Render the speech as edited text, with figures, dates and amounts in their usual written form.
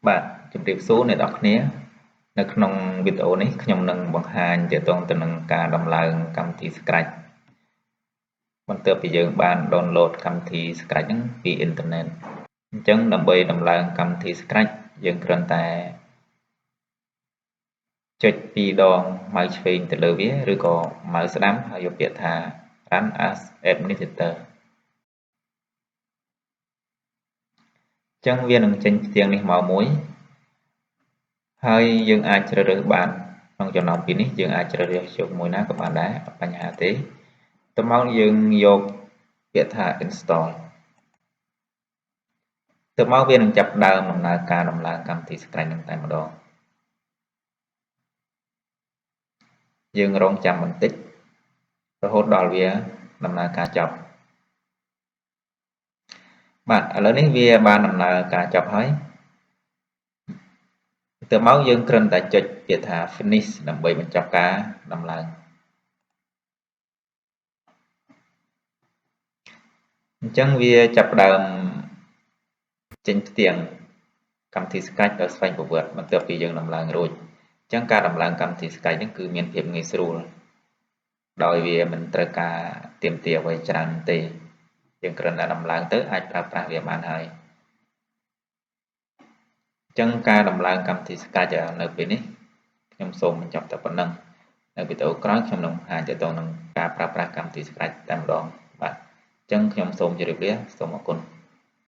បាទជម្រាបសួរអ្នកនរគ្នានៅក្នុងវីដេអូនេះខ្ញុំនឹងបង្ហាញទាក់ទងទៅនឹងការដំឡើងកម្មវិធី Scratch បន្ទាប់ពីយើងបាន download កម្មវិធី Scratch ហ្នឹងពីអ៊ីនធឺណិតអញ្ចឹងដើម្បីដំឡើងកម្មវិធី Scratch យើងគ្រាន់តែចុចពីរដងម៉ៅឆ្វេងទៅលើវាឬក៏ម៉ៅស្ដាំហើយយកពាក្យថា Run as Administrator អញ្ចឹងវានឹងចេញផ្ទាំងនេះមកមួយហើយយើងអាចជ្រើសរើសបានក្នុងចំណោមពីរនេះយើងអាចជ្រើសរើសយកមួយណាក៏បានដែរអត់បញ្ហាទេតមកយើងយកពាក្យថា install ទៅមកវានឹងចាប់ដើមដំណើរការដំឡើងកម្មវិធី Scratch នឹងតែម្ដងយើងរងចាំបន្តិចរហូតដល់វាដំណើរការចប់បាទឥឡូវនេះវាបានដំណើរការចប់ហើយទៅមកយើងគ្រាន់តែចុចពាក្យថា finish ដើម្បីបញ្ចប់ការដំឡើងអញ្ចឹងវាចាប់ផ្ដើមចេញផ្ទាំងកម្មវិធី Scratch ដោយស្វែងប្រវត្តិបន្ទាប់ពីយើងដំឡើងរួចអញ្ចឹងការដំឡើងកម្មវិធី Scratch ហ្នឹងគឺមានភាពងាយស្រួលដោយវាមិនត្រូវការទាមទារអ្វីច្រើនទេយើងគ្រាន់តែដំឡើងទៅអាចប្រើប្រាស់វាបានហើយអញ្ចឹងការដំឡើងកម្មវិធី Scratch នៅពេលនេះខ្ញុំសូមបញ្ចប់តែប៉ុណ្្នឹងនៅវីដេអូក្រោយខ្ញុំនឹងបង្ហាញទាក់ទងនឹងការប្រើប្រាស់កម្មវិធី Scratch តែម្ដងបាទអញ្ចឹងខ្ញុំសូមជម្រាបលាសូមអរគុណ។